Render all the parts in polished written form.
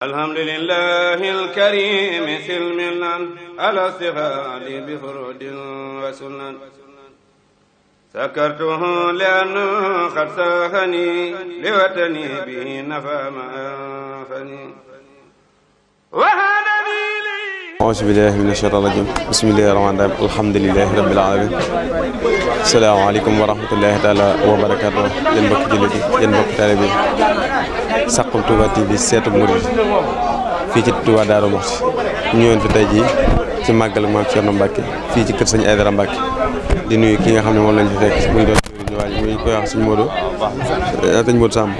alhamdulillahi alkarimi silmilan ala stighaali bi furudin wa sunan sakartuhu li'anna qad saahani liwatani bihi nafa ma anfani auzu billahi mina shaytaani rajim bismillahi rahmaani rahim alhamdulillahi rabbil alamin asalaamaaleykum wa rahmatullahi taala wa barakaatu yéen mbokki jullit yi yéen mbokki taalibe bi Saxum Touba TV seetu murid fii ci Touba Darou Mouhty ñu ñëwoon fi tey jii ci màggal Maam Cerno Mbacke fii ci kër Sëñ Aydara Mbacke di nuyu ki nga xam ne moom lañ fi fekk muy doon ñu waaj muy koy wax sëñ Modou Samb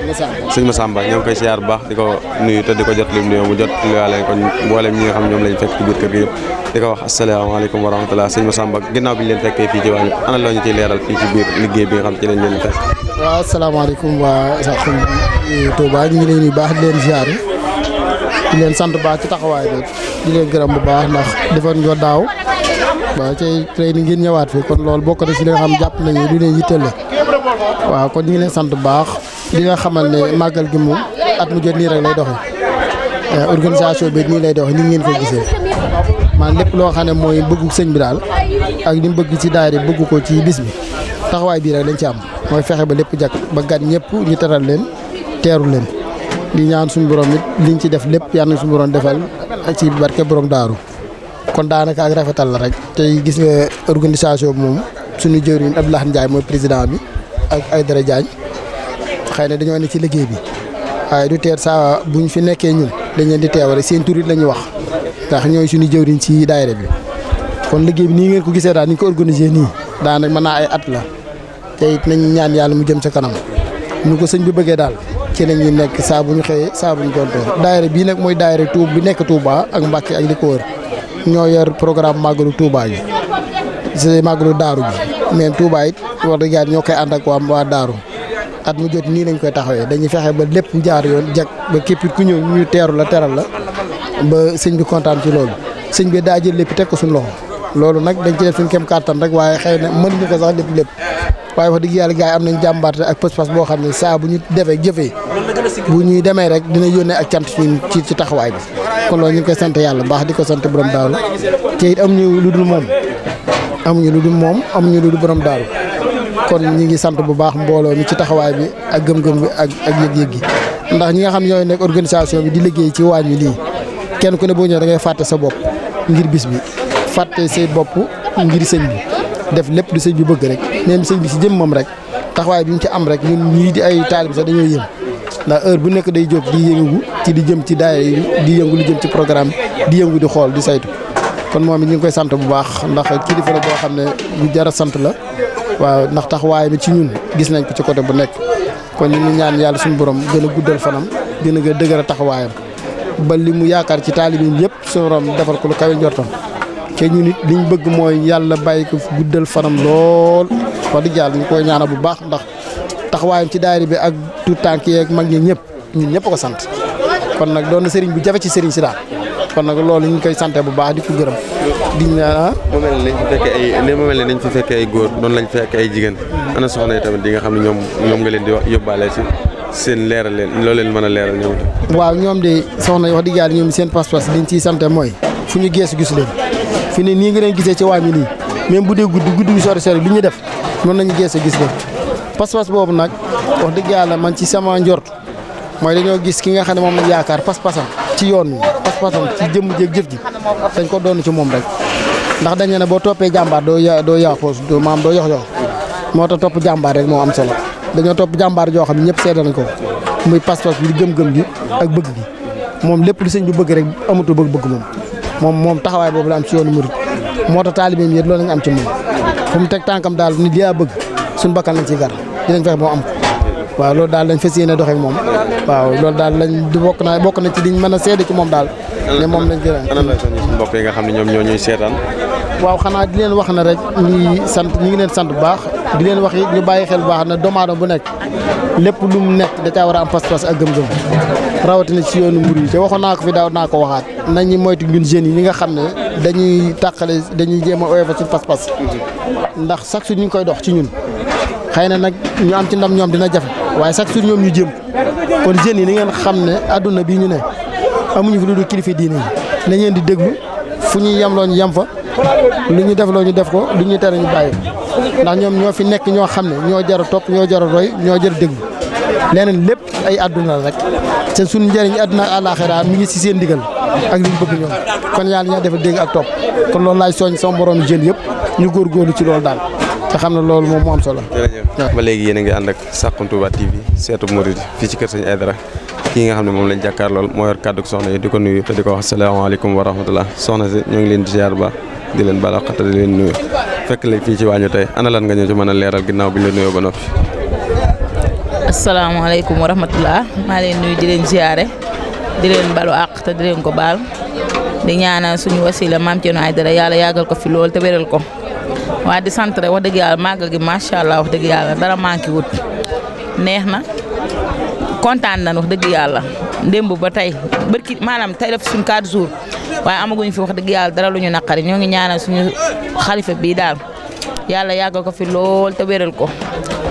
sëñ Massamba ñoo ngi koy siyaar bu baax di ko nuyu te di ko jot lim nuyoo mu jot liwaale ko mboolem ñi nga xam ne ñoom lañ fekk ci biir kër gi yëpp di ko wax asalaamaaleykum wa rahmatulah sëñ Massamba ginnaaw bi ñu leen fekkee fii ci wàññi ana loo ñu ciy leeral fii ci biir liggéey bi nga xam ci lañ leen fekk. waaw asalaamaaleykum waa Saxum Touba ñu ngi leen di baax di leen ziar di leen sant baax ci taxawaay bi di leen gërëm bu baax ndax defoon nga daaw waaw tey ni ngeen ñëwaat fi kon loolu bokk na ci li nga xam jàpp nañu du leen yittale waaw kon ñu ngi leen sant bu baax di nga xamal ne màggal gi moom at mu jot nii rek lay doxee organisation bi nii lay doxee ni ngeen ko gisee man lépp loo xam ne mooy bëggu sëñ bi daal ak li mu bëgg ci daayira bëgg ko ci bis bi taxawaay bii rek lañ ci am mooy fexe ba lépp jag ba gan ñëpp ñu teral leen teeru leen di ñaan suñu borom it liñ ci def lépp yàlla na suñu borom defal ci barke borom daaru kon daanaka ak rafetal la rek tey gis nga organisation bi moom suñu jëwriñ Abdoulaye Ndiaye mooy président bi ak Aydara Diagne xëy na dañoo ne ci liggéey bi waaye du teer saa buñ fi nekkee ñun dañ leen di teewale seen tur it la ñuy wax ndax ñooy suñu jëwriñ ci daayira bi kon liggéey bi nii ngeen ko gisee daal ni ñu ko organisé nii daanaka mën naa ay at la te it nañ ñaan yàlla mu jëm sa kanam ñu ko sëñ bi bëggee daal ci la ñuy nekk saa bu ñu xëyee saa bu ñu gontoo daayira bii nag mooy daayira Touba bi nekk Touba ak Mbacke ak li ko wër ñoo yor programme màggalu Touba yi c'est màggalu Daaru bi mais Touba it wax dëgg yàlla ñoo koy ànd ak waa Daaru at mu jot nii lañ koy taxawee dañuy fexe ba lépp jaar yoon jag ba képp ku ñëw ñu teeru la teral la ba sëñ bi kontaan ci loolu sëñ bi daa jël lépp teg ko suñu loxo loolu nag dañ ci def suñu kem kàttan rek waaye xëy na mënuñu ko sax lépp waaye wax dëgg yàlla gars yi am nañ jàmbaarte ak pas-pas boo xam ne saa bu ñu defee jëfee bu ñuy demee rek dina yónnee ak cant ci taxawaay bi kon loolu ñu ngi koy sant yàlla baax di ko sant borom daaru te it amuñu lu dul moom amuñu lu dul borom daaru kon ñi ngi sant bu baax mbooloo mi ci taxawaay bi ak gëm-gëm bi ak yëg-yëg gi ndax ñi nga xam ne ñooy nekk organisation bi di liggéey ci waañ wi lii kenn ku ne boo ñëw da ngay fàtte sa bopp ngir bis bi fàtte say bopp ngir sëñ bi def lépp lu sëñ bi bëgg rek même sëñ bi si jëm moom rek taxawaay bi ñu ci am rek ñun ñii di ay taalib sax dañoo yëm ndax heure bu nekk day jóg di yëngu ci di jëm ci daayira yi di yëngu lu jëm ci programme di yëngu di xool di saytu kon moom it ñu ngi koy sant bu baax ndax kilifa la boo xam ne bu jar a sant la waaw ndax taxawaay bi ci ñun gis nañ ko ci côté bu nekk kon ñu ngi ñaan yàlla suñu borom gën a guddal fanam gën a dëgër a taxawaayam ba li mu yaakaar ci taalib yi yëpp suñu borom defal ko lu kawe njortam te ñu nit liñ bëgg mooy yàlla bàyyi ko guddal fanam lool wax dëgg yàlla ñu koy ñaanal bu baax ndax taxawaayam ci daayira bi ak tout tànk yeeg mag ñi ñëpp ñun ñëpp ko sant kon nag doon na sëriñ bu jafe ci sëriñ si daal kon nag loolu ñu ngi koy sante bu baax di ko gërëm di ñaan mu mel ne nañ fi fekkee ay góor doon lañ fekk ay jigéen ana soxna yi tamit di nga xam ne ñoom nga leen di wax yóbbaale si seen leeral leen loo leen mën a leeral ñoom waaw ñoom de soxna yi wax dëgg yàlla ñoom seen pas-pas liñ ciy sante mooy fu ñu geesu gis leen fi ne nii nga leen gisee ci waañu nii même bu dee guddi bi sori li ñu def noonu lañu geesu gis leen pas-pas boobu nag wax dëgg yàlla man ci sama njort mooy dañoo gis ki nga xam ne moom lañ yaakaar pas-pasam ci yoon wi pas-pasam ci jëmm jéeg jëf ji dañ ko doon ci moom rek ndax dañ ne boo toppee jàmbaar doo yaaxoos doo yox moo tax topp jàmbaar rek moo am solo dañoo topp jàmbaar joo xam ne ñëpp seede nañ ko muy pas-pas bi di gëm-gëm gi ak bëgg gi moom lépp lu sëñ bi bëgg rek amatu bëgg moom taxawaay boobu la am ci yoonu murid moo tax taalibeem yi loolu lañ am ci moom fu mu teg tànkam daal nit yaa bëgg suñu bakkan lañ ciy gar dinañ fexe moo am ko waaw loolu daal lañ fas yéene doxee ak moom waaw loolu daal lañ di bokk na ci liñ mën a seede ci moom daal ne moom lañ gën a mbokk yi nga xam ne ñoom ñoo ñuy seetaan waaw xanaa di leen wax na rek ñu ngi leen sant bu baax di leen wax it ñu bàyyi xel bu baax na doomu aadama bu nekk lépp lu mu nekk da caa war a am pas-pas ak gëm-gëm rawatina ci yoonu murid yi te waxoon naa ko fi daaw naa ko waxaat nañu moytu ñun jeunes yi ñi nga xam ne dañuy jéem a oyofal suñu pas-pas ndax chaque jour ñu ngi koy dox ci ñun xëy na nag ñu am ci ndam ñoom dina jafe waaye chaque jour ñoom ñu jéem kon jeunes yi ni ngeen xam ne adduna bii ñu ne amuñu fi lu dul kilifa diine yi nañ leen di déglu fu ñuy yem loo ñu yem fa lu ñu def loo ñu def ko lu ñu tere ñu bàyyi ndax ñoom ñoo fi nekk ñoo xam ne ñoo jar a topp ñoo jar a roy ñoo jar a déglu leneen lépp ay àdduna rek te suñu njëriñ àdduna ak àllaaxira mi ngi si seen ndigal ak li ñu bëgg ñoom kon yàlla ñoo defal dégg ak topp kon loolu laay soññ sama borom jeunes yëpp ñu góorgóorlu ci loolu daal te xam ne loolu moom moo am solo. jërëjëf ba léegi yéen a ngi ànd ak Saxum Touba TV seetu Mouride fii ci kër Sëñ Aidara kii nga xam ne moom lañ jàkkaar lool moo yor kàddu soxna yi di ko nuyu te di ko wax asalaamaaleykum wa rahmatullah soxna si ñoo ngi leen di ziar ba di leen bala xata di leen nuyu fekk la fii ci waañu tey ana lan nga ñëw ci mën a leeral ginnaaw bi ñu la nuyoo ba noppi. asalaamaaleykum wa rahmatullah maa leen nuyu di leen ziare di leen balu àq te di leen ko baal di ñaanal suñu wasila maam Thierno Aidara yàlla yàggal ko fi lool te wéral ko waa di sant rek wax dëgg yàlla màggal gi macha allah wax dëgg yàlla dara manqué wut neex na kontaan nañ wax dëgg yàlla démb ba tey barki maanaam tey def suñu 4 jours waaye amaguñ fi wax dëgg yàlla dara lu ñu naqari ñoo ngi ñaanal suñu xalifa bii daal yàlla yàggal ko fi lool te wéral ko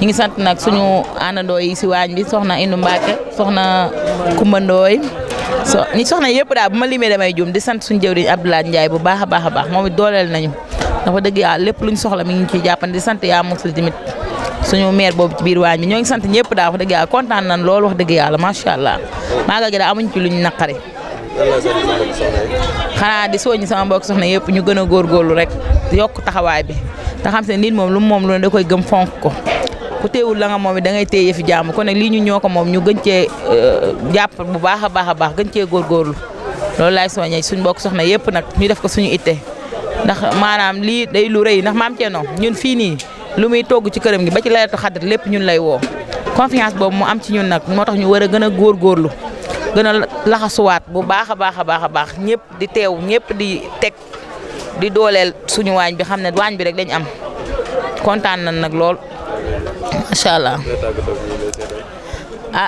ñu ngi sant nag suñu àndandoo yi si waañ bi soxna Indu Mbacke soxna Kumba Ndooy ñi soxna yëpp daal bu ma limee damay juum di sant suñu jëwriñ Abdoulaye Ndiaye bu baax a baax moom it dooleel nañu dafa dëgg yàlla lépp luñ soxla mi ngi ciy jàppandi di sant yaa musli tamit suñu maire boobu ci biir waañ bi ñoo ngi sant ñëpp daal wax dëgg yàlla kontaan nañ loolu wax dëgg yàlla macha allah maagal gi daal amuñ ci luñ naqari xanaa di soññi sama mbokk soxna yëpp ñu gën a góorgóorlu rek yokk taxawaay bi te xam te nit moom lu moom lu ne da koy gëm fonk ko ku teewul la nga moom it da ngay téye yëfi jàmm kon nag lii ñu ñoo ko moom ñu gën cee jàpp bu baax a baax gën cee góorgóorlu loolu laay soññee suñ mbokk soxna yëpp nag ñu def ko suñu itte ndax maanaam lii day lu rëy ndax maam Thierno ñun fii nii lu muy togg ci këram gi ba ci laylatul xadr lépp ñun lay woo confiance boobu mu am ci ñun nag moo tax ñu war a gën a góorgóorlu gën a laxasuwaat bu baax a baax ñëpp di teew ñëpp di teg di dooleel suñu waañ bi xam ne waañ bi rek dañ am kontaan nañ nag lool macha allah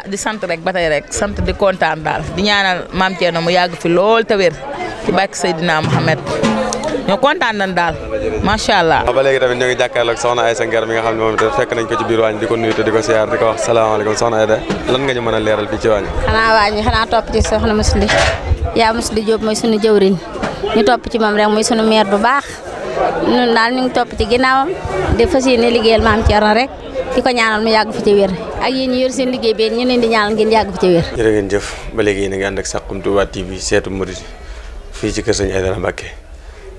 di sant rek ba tey rek sant di kontaan daal di ñaanal maam Thierno mu yàgg fi lool te wér ci barke Seydina Mohamed ñoo kontaan nañ daal macha allah. ba léegi tamit ñoo ngi jàkkaarloo ak soxna Aïssa Nguer mi nga xam ne moom itam fekk nañ ko ci biir waañ di ko nuyu te di ko siyaar di ko wax salaamaaleykum soxna Aïda lan nga ñu mën a leeral fii ci waañ. xanaa topp ci soxna Musli yaa Musli Diop mooy sunu jëwriñ ñu topp ci moom rek muy sunu maire bu baax ñun daal ñu ngi topp ci ginnaawam di fas yéene liggéeyal maam Thierno rek di ko ñaanal mu yàgg fi ci wér ak yéen ñi yor seen liggéey bi ñu leen di ñaanal ngeen yàgg fi ci wér. jërë ngeen jëf ba léegi yéen a ngi ànd ak Saxum Touba TV seetu Mouride fii ci kër Sëñ Aidara Mbacke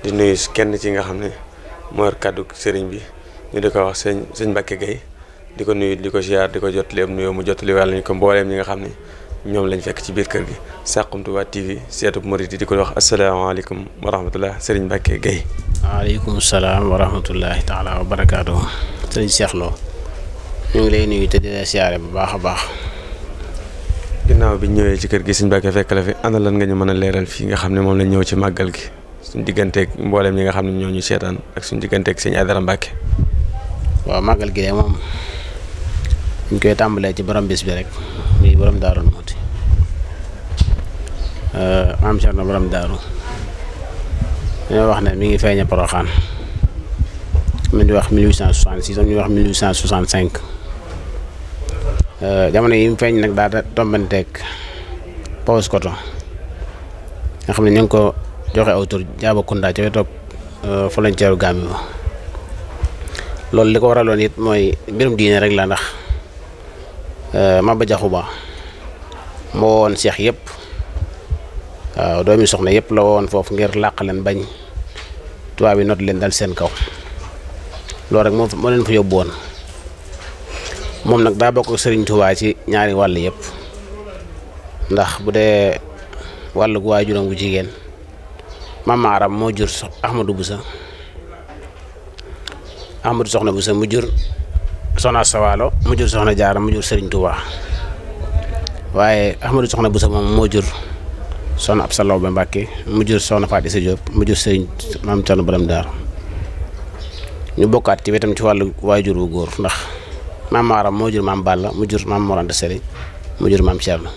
di nuyu kenn ci nga xam ne moo yor kàddu sëriñ bi ñu di ko wax sëñ Mbacke Gueye di ko nuyu di ko ziar di ko jotali am nuyoo mu jotali wàll ñu ko mbooleem ñi nga xam ne ñoom lañ fekk ci biir kër gi Saxum Touba TV seetu Mouride di ko wax asalaamaaleykum wa rahmatullah sëriñ Mbacke Gueye. waaleykum salaam wa rahmatullahi taala wa barakaatu. sëriñ Cheikh Lo ñu ngi lay nuyu te di la siyaare bu baax a baax. ginnaaw bi ñëwee ci kër gi sëñ Mbacke fekk la fi ana lan nga ñu mën a leeral fii nga xam ne moom lañ ñëw ci màggal gi suñ digganteeg mbooleem ñi nga xam ne ñoo ñu seetaan ak suñ digganteeg sëñ Aidara Mbacke. waaw màggal gi de moom ñu koy tàmbalee ci borom bis bi rek muy borom Daaru Muxti maam Thierno borom Daaru dañoo wax ne mi ngi feeña Poroxaan mi ngi wax 1866 am ñu wax 1865 jamono yi mu feeñ nag daal tombanteeg Paoskoto nga xam ne ñu ngi ko joxe aw tur Jaabakunda ca wetu frontière Gàmbi ba loolu li ko waraloon it mooy mbirum diine rek la ndax Maba Jaxu Ba moo woon seex yëpp waaw doomi soxna yëpp la woon foofu ngir làq leen bañ tubaab yi not leen dal seen kaw loolu rek moo leen fa yóbbu woon moom nag daa bokk Sëriñ Tuubaa ci ñaari wàll yëpp ndax bu dee wàllu gu waajuram gu jigéen Maam Maaram moo jur Ahmadou Soxna Busa mu jur Soxna Sawaalo mu jur Soxna Jaara mu jur Sëriñ Tuubaa waaye Ahmadou Soxna Busa moom moo jur Soxna Absa Lawbe Mbàkke mu jur Soxna Faati Isa Jóob mu jur Sëriñ Maam Cerno borom Daaru ñu bokkaat ci wetam ci wàllu waajur wu góor ndax Maam Maaram moo jur Maam Balla mu jur Maam Mor Anta Sali mu jur Maam Cerno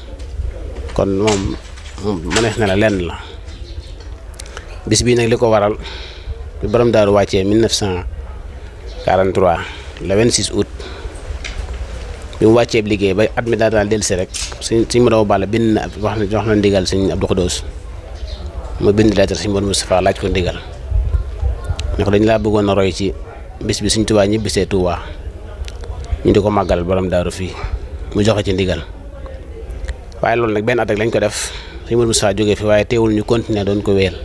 kon moom mënees na la lenn la bis bii nag li ko waral bi borom Daaru wàccee 1943 le 26 août bi mu wàccee liggéey ba at mi daal dellusi rek suñ ma daw bàll bind na wax na ndigal sëñ Abdou Khoudous mu bind lettre sëñ Modou Moustapha laaj ko ndigal ne ko dañ laa bëggoon a roy ci bis bi sëñ Tuubaa ñibbisee Tuubaa ñu di ko màggal borom daaru fii mu joxe ci ndigal waaye loolu nag benn at rek lañ ko def sëñ Modou Moustapha jógee fi waaye teewul ñu continuer doon ko wéel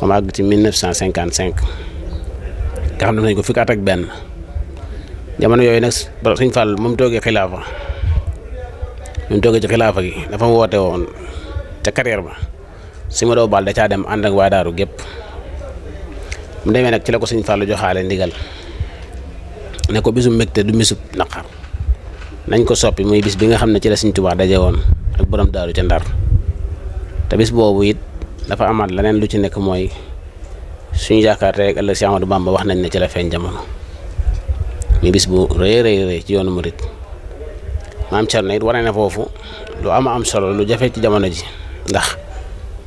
ba mu àgg ci 1955 nga xam ne nañ ko fukki at ak benn jamono yooyu nag sëñ Fall moom toogee xilaafa ci xilaafa gi dafa woote woon ca carrière ba si ma doo baal da caa dem ànd ak waa daaru gépp mu demee nag ci la ko sëñ Fall joxaale ndigal ne ko bisu mbégte du bisub naqar nañ ko soppi muy bis bi nga xam ne ci la sëñ Tuubaa daje woon ak borom daaru ca Ndar te bis boobu it dafa amaat leneen lu ci nekk mooy suñu yaakaar tey ak ëllëg si Amadou Bamba wax nañ ne ci la feeñ jamono muy bis bu rëy ci yoonu murit maam Cerno it wane na foofu lu am solo lu jafe ci jamono ji ndax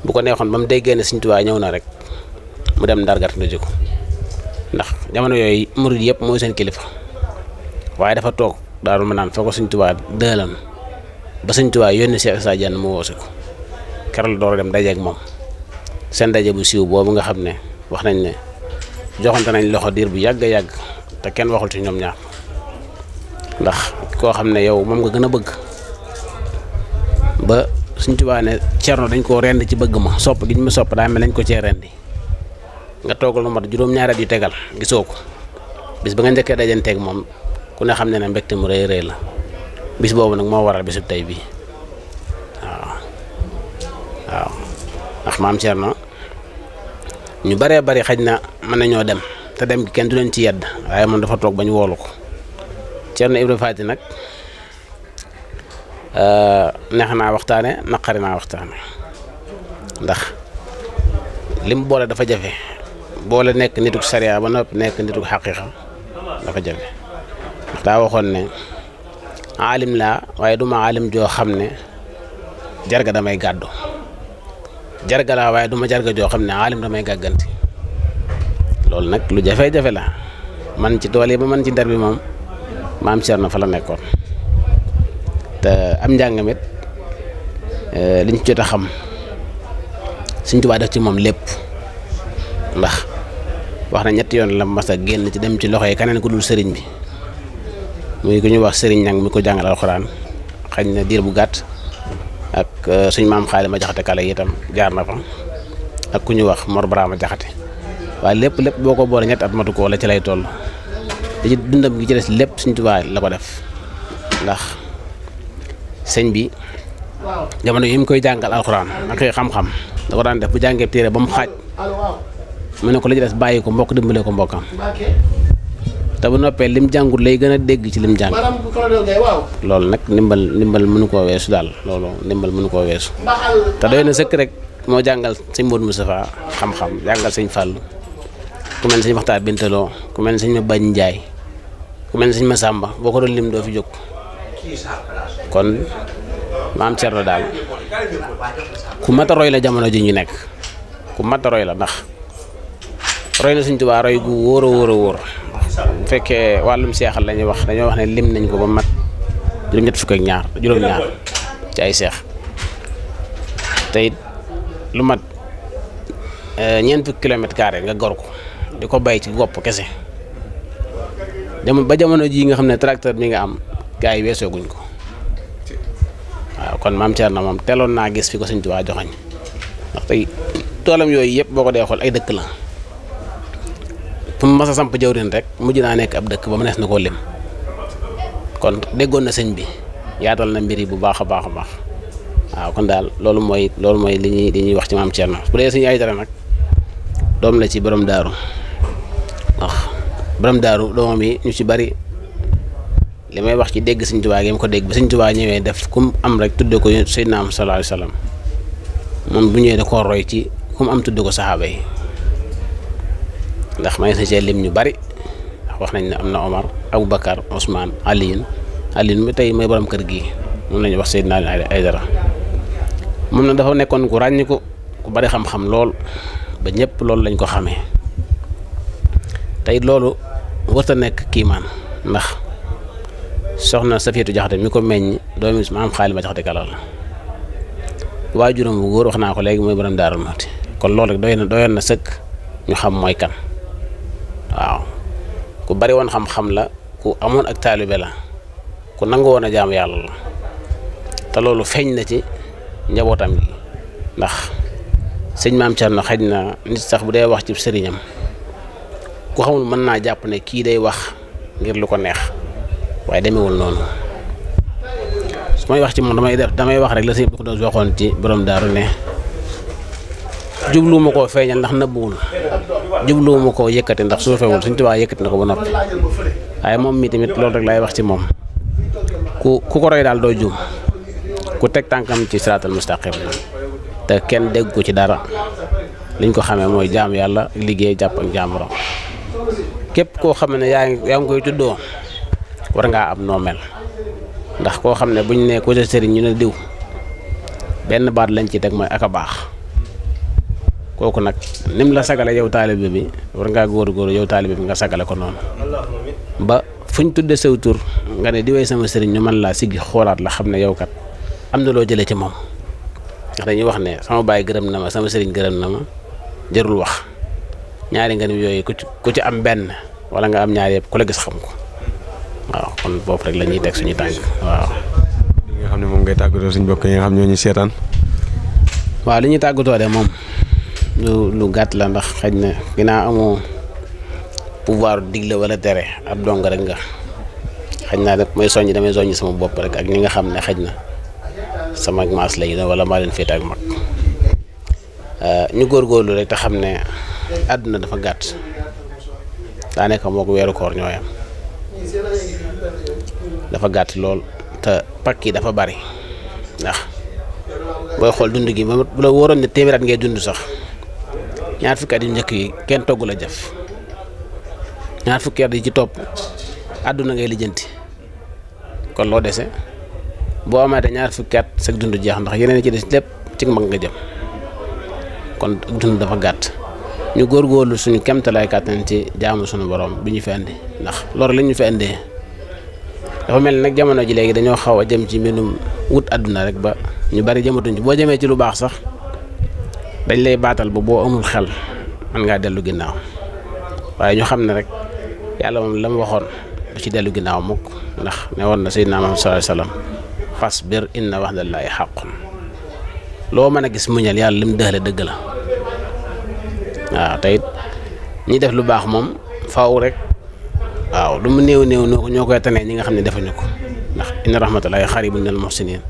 bu ko neexoon ba mu déggee ne sëñ Tuubaa ñëw na rek mu dem Ndar gàtt ko ndax jamono yooyu murit yëpp mooy seen kilifa waaye dafa toog Daaru Manaan fa ko sëñ Tuubaa dëlan ba sëñ Tuubaa yónni Cheikh Issa Diène mu woosi ko keroog door a dem dajeeg moom seen daje bu siiw boobu nga xam ne wax nañ ne joxante nañ loxo diir bu yàgg te kenn waxul ci ñoom ñaar ndax koo xam ne yow moom nga gën a bëgg ba sëñ Tuubaa ne Cerno dañ koo rend ci bëgg ma sopp gi ñu ma sopp daa mel nañ ko cee rendi nga toogal lu mat juróom-ñaari at yu tegal gisoo ko bis ba nga njëkkee dajanteeg moom ku ne xam ne mbégte mu rëy la bis boobu nag moo waral bisub tey bii waaw ndax maam Cerno ñu baree bari xaj na mën nañoo dem te dem gi kenn du leen ci yedd waaye moom dafa toog ba ñu woolu ko Cerno Ibra Faati nag neex naa waxtaane naqari naa waxtaane ndax lim boole dafa jafe boole nekk nituk sariya ba noppi nekk nituk xaqiiqa dafa jafe ndax daa waxoon ne aalim laa waaye duma aalim joo xam ne jarga damay gàddu jarga laa waaye duma jarga joo xam ne aalim damay gàgganti loolu nag lu jafe-jafe la man ci tool yi ba man ci Ndar bi moom maam Cerno fa la nekkoon te am njàngamit liñ ci jot a xam Sëñ Tuubaa def ci moom lépp ndax wax na ñetti yoon la mas a génn ci dem ci loxo yi keneen ku dul sëriñ bi muy ku ñuy wax sëriñ ñang mi ko jàngal alxuraan xañ na diir bu gàtt ak suñ maam xaali ma jaxate kale itam jaar na fa ak ku ñuy wax Mor Brama jaxate waaye lépp boo ko boole ñetti at matu ko wala ci lay toll te ci dundam gi ci des lépp Sëñ Tuubaa la ko def ndax sëñ bi jamono yi mu koy jàngal alxuraan ak xam-xam da ko daan def bu jàngee téere ba mu xaaj mu ne ko la ci des bàyyi ko mbokk dimbale ko mbokkam te bu noppee lim jàngut lay gën a dégg ci lim jàng loolu nag ndimbal mënu koo weesu daal loolu ndimbal mënu koo weesu te doy na sëkk rek moo jàngal sëñ Modou Moustapha xam-xam jàngal sëñ Fallou ku mel ne sëñ Maxtaar Bintaloo ku mel ne sëñ ma Bañ Njaay ku mel ne sëñ ma Sàmba boo ko doon lim doo fi jóg kon maam Cerno daal ku mat a roy la jamono ji ñu nekk ku mat a roy la ndax roy na Sëñ Tuubaa roy gu wóor a wóor bu fekkee wàllum seexal la ñuy wax dañoo wax ne lim nañ ko ba mat juróom-ñaar ci ay seex te it lu mat ñeent fukki kilomètre carré nga gor ko di ko bay ci gopp kese ba jamono ji nga xam ne tracteur mi nga am gaa yi weesooguñ ko waaw kon maam Cerno moom teeloon naa gis fi ko Sëñ Tuubaa joxañ ndax tey toolam yooyu yëpp boo ko dee xool ay dëkk la fu mu mas a samp jawrin rek mujj naa nekk ab dëkk ba mu nees na koo lim kon déggoon na sëñ bi yaatal na mbir yi bu baax a baax waaw kon daal loolu mooy li ñuy wax ci maam Cerno bu dee Sëñ Aydara nag doom la ci borom daaru ndax borom daaru doomam yi ñu ci bari li may wax ci dégg Sëñ Tuubaa gi mu ko dégg ba Sëñ Tuubaa ñëwee def kum am rek tudde ko Seydina Muhammad sallallahu alayhi wa sallam moom bu ñëwee da koo roy ci kum am tudde ko saxaaba yi ndax may sa cee lim ñu bari ndax wax nañ ne am na Omar Aboubacar Ousmane Alioune mi tey mooy borom kër gi moom la ñuy wax Seydina Aydara moom na dafa nekkoon ku ràññiku ku bari xam-xam lool ba ñëpp loolu lañ ko xamee tey loolu warta nekk kiimaan ndax soxna Safiyatu Jaxate mi ko meññ doomi maam Xaali ma Jaxate Kala la waajuram bu góor wax naa ko léegi mooy borom Daaru Muxti kon loolu rek doyoon na sëkk ñu xam mooy kan waaw ku bari woon xam-xam la ku amoon ak taalibe la ku nangu woon a jaamu yàlla la te loolu feeñ na ci njabootam gi ndax sëñ maam Cerno xaj na nit sax bu dee wax ci sëriñam ku xamul mën naa jàpp ne kii day wax ngir lu ko neex waaye demewul noonu su may wax ci moom damay wax rek la sëñ bi ko doon waxoon ci borom daaru ne jubluwuma koo feeñal ndax nëbbuwul jubluwuma koo yëkkati ndax suufewul Sëñ Tuubaa yëkkati na ko ba noppi waaye moom mi tamit loolu rek laay wax ci moom ku ko roy daal doo juum ku teg tànkam ci siraatal mustaqim te kenn dégg ko ci dara liñ ko xamee mooy jaam yàlla liggéey jàpp ak jàmboro képp koo xam ne yaa ngi koy tuddoo war ngaa am noo mel ndax koo xam ne buñ ne ko sa sëriñ ñu ne diw benn baat lañ ci teg mooy ak a baax kooku nag nim la sagale yow taalibe bi war ngaa góor-góor yow taalibe bi nga sagale ko noonu ba fuñ tudde saw tur nga ne di way sama sëriñ ñu mën laa siggi xoolaat la xam ne yow kat am na loo jëlee ci moom ndax dañuy wax ne sama baay gërëm na ma sama sëriñ gërëm na ma jarul wax ñaari nga ni yooyu ku ci am benn wala nga am ñaari yëpp ku la gis xam ko waaw kon boobu rek la ñuy teg suñu tànk waaw. li nga xam ne moom ngay tàggatoo suñu bokk yi nga xam ñoo ñu seetaan. waaw li ñuy tàggatoo de moom lu gàtt la ndax xëy na ginnaaw amoo pouvoir digle wala tere ab dong rek nga xëy naa rek mooy damay soññ sama bopp rek ak ñi nga xam ne xëy na sama maas la yi wala maa leen féete ak mag ñu góorgóorlu rek te xam ne àdduna dafa gàtt daanaka moo ko weeru koor ñooyam dafa gàtt lool te pakk yi dafa bari ndax booy xool dund gi bu la wóoroon ne téeméer at ngay dund sax ñaar fukki at yu njëkk yi kenn togg la jëf ñaar fukki at yi ci topp àdduna ngay lijjanti kon loo dese boo amaatee ñaar fukki at sag dund jeex ndax yeneen ci des lépp ci mag nga jëm kon dund dafa gàtt ñu góorgóorlu suñu kemtalaay kàttan ci jaamu suñu borom bi ñu fi andi ndax loolu la ñu fi andee dafa mel ni nag jamono ji léegi dañoo xaw a jëm ci mbindum wut àdduna rek ba ñu bari jëmatuñ ci boo jëmee ci lu baax sax dañ lay baatal ba boo amul xel mën ngaa dellu ginnaaw waaye ñu xam ne rek yàlla moom la mu waxoon du ci dellu ginnaaw mukk ndax ne woon na Seydina Muhammad sallallahu alayhi wasallam fasbir inna wa'dallaahi haqqun loo mën a gis muñal yàlla lim dëxale dëgg la waaw te it ñi def lu baax moom faaw rek waaw lu mu néew ñoo koy tanee ñi nga xam ne defuñu ko ndax inna rahmatullaahi xaribun minal muhsinin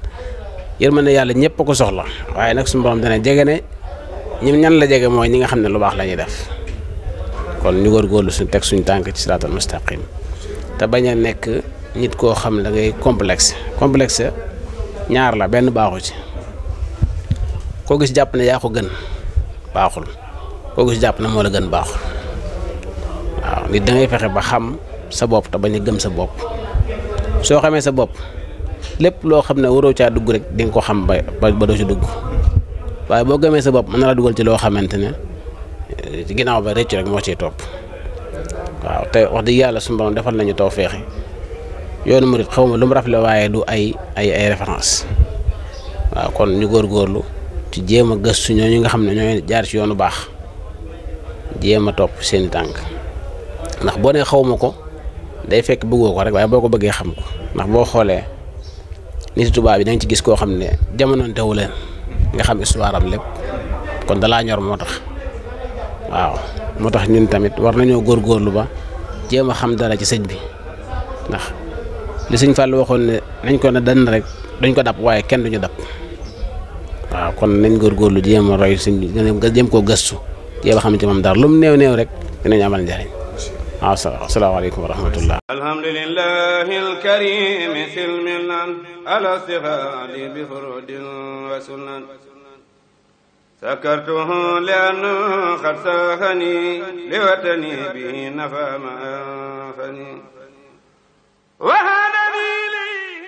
yërmande yàlla ñëpp a ko soxla waaye nag suñu borom dana jege ne ñan la jege mooy ñi nga xam ne lu baax la ñuy def kon ñu góorgóorlu suñu teg suñu tànk ci siraatal mustaqim te bañ a nekk nit koo xam ne da ngay complexe ñaar la benn baaxu ci koo gis jàpp ne yaa ko gën baaxul koo gis jàpp ne moo la gën baaxul waaw nit da ngay fexe ba xam sa bopp te bañ a gëm sa bopp soo xamee sa bopp lépp loo xam ne waroo caa dugg rek di nga ko xam ba doo ci dugg waaye boo gëmee sa bopp mën na la dugal ci loo xamante ne ci ginnaaw ba rëcc rek moo ciy topp waaw te wax dëgg yàlla suñu borom defal nañu tawfeex yoonu murit xaw ma lu mu rafle waaye du ay référence waaw kon ñu góorgóorlu ci jéem a gëstu ñooñu nga xam ne ñooy jaar ci yoonu baax jéem a topp seeni tànk ndax boo nee xaw ma ko day fekk bëggoo ko rek waaye boo ko bëggee xam ko ndax boo xoolee nit tubaab yi da nga ci gis koo xam ne jamonoon tewu leen nga xam histoire am lépp kon dalaa ñor moo tax waaw moo tax ñun tamit war nañoo góorgóorlu ba jéem a xam dara ci sëñ bi ndax li sëñ Fall waxoon ne nañ ko ne dann rek duñ ko dab waaye kenn duñu dab waaw kon nañ góorgóorlu jéem a roy sëñ bi jéem koo gëstu jéem a xam ci moom dara lu mu néew rek dinañ amal njariñ waaw asalaamaaleykum wa rahmatullah alhamdulillahi alkarim silmilan ala sihadi bi furudin wa sunan sakartuhu lianna qad sahani liwatani bi nafa ma anfani